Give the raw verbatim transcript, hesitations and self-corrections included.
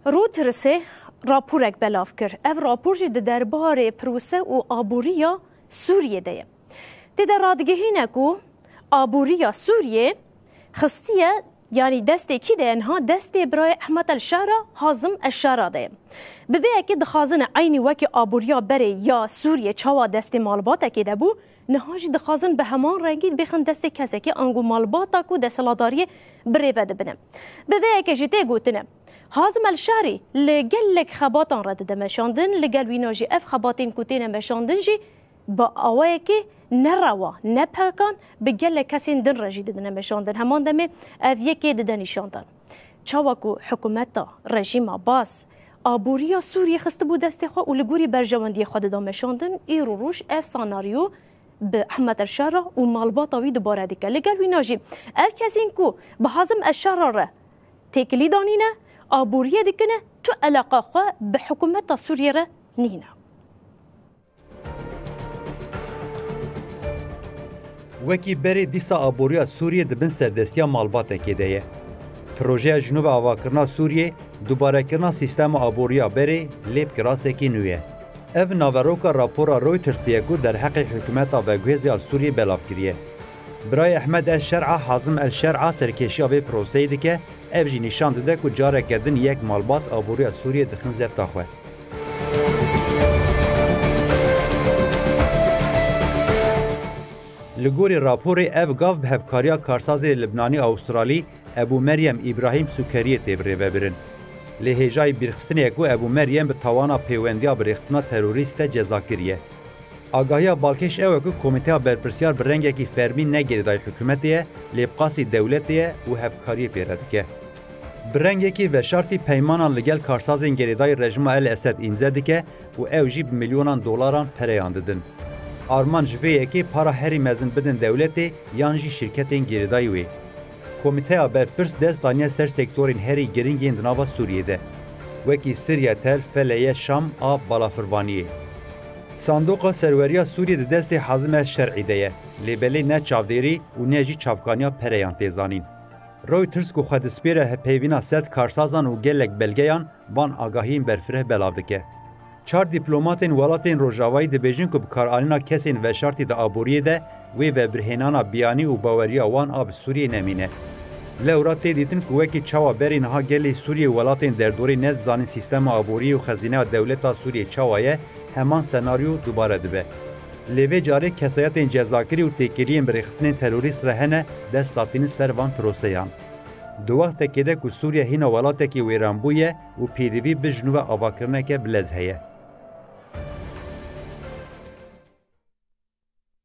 Reutersê raporek belav kir. Ev rapor jî di derbarê prose û aboriya Sûriyê de ye. Tê de radigihîne ku aboriya Sûriyê xistiye, yanî destê kî de ye niha? Destê birayê Ehmed El Şara, Hazim El Şara de ye. Bi vê yekê dixwazine eynî wekî aboriya berê ya Sûriyê çawa destê malbatekê de bû, niha jî dixwazin bi heman rengî bêxin destê kesekî ango malbata ku desthilatdariyê birêve dibine. Bi vê yekê jî tê gotine, Hazim El Şarî li gelek xebatan re dide meşandin, li gel wîna jî ev xebatên ku têne meşandin jî bi awayekî nerewa, nepekan bi gelek kesên din re jî didine meşandin. Heman demê ev yekê dide nîşandan. Çawa ku hikûmeta rejîma Baas aboriya Sûriyê xistibû destê xwe û li gorî berjewendiyê xwe dida meşandin, îro roj ev senaryo bi Ehmed El Şara û malbata wî dubare dike. Li gel wîna jî ev kesên ku bi Hazim El Şara re têkilî danîne, aboriyê dikine, tu eleqa xwe bi hikûmeta Sûriyê re nîne. Wekî berê dîsa aboriya Sûriyê di bin serdestiya malbatekê de ye. Projeya ji nû ve avakirina Sûriyê, dubarekirina sîstema aboriya berê lê bi kirasekî nû ye. Ev naveroka rapora Reutersê ye ku derheqê hikûmeta veguhêzê ya li Sûriyê belav kiriye. Birayê Ehmed El Şer'a, Hazim El Şer'a serkêşiya vê proseyê dike, ev jî nîşan dide ku careke din yek malbat aboriya Sûriyê dixin zefta xwe. Li gorî raporê ev gav bi hevkariya karsazê Libnanî-Awustralî Ebû Meryem Îbrahîm Sukeriyê tê birêvebirin. Lê hêjayî bîrxistinê ye ku Ebû Meryem bi tawana pêwendiya bi rêxistina terorîst de ceza kiriye. Agahiya balkêş ew e ku Komîteya Berpirsiyar bi rengekî fermî ne girêdayî hikûmetê ye, lê bi qasî dewletê ye û hevkariyê pê re dike. Bi rengekî veşartî peymanan li gel karsazên girêdayî rejîma El Esed îmze dike û ew jî bi milyonan dolaran pereyan didin. Armanc ji vê yekê para herî mezin bidin dewletê yan jî şîrketên girêdayî wê. Komîteya Berpirs dest daniye ser sektorên herî giring yên di nava Sûriyê de, wekî Siryatel, Feleye, Şam a balafirvaniyê. Sandoqa Serweriya Sûriyê di destê Hazim El Şer'î de ye, lê belê ne çavdêrî û ne jî çavkaniya pereyan tê zanîn. Reuters ku xwe dispêre hevpeyvîna sed karsazan û gelek belgeyan van agahiyên berfireh belav dike. Çar dîplomatên welatên Rojavayî dibêjin ku bikaranîna kesên veşartî di aboriyê de wê vebirhênana biyanî û baweriya wan a bi Sûriyê nemîne. Lewra tê dîtin ku wekî çawa berî niha gelê Sûriyê û welatên derdorê nedizanin sîstema aboriyê û xezîneya dewleta Sûriyê çawa ye, heman senaryo dubare dibe. Lê vê carê kesayetên cezakirî û têkiliyên bi rêxistinên terorîst re hene dest datînin ser van proseyan. Di wextekê de ku Sûriye hîna welatekî wêranbû ye û pêdivî bi ji nû ve avakirineke bi lez heye.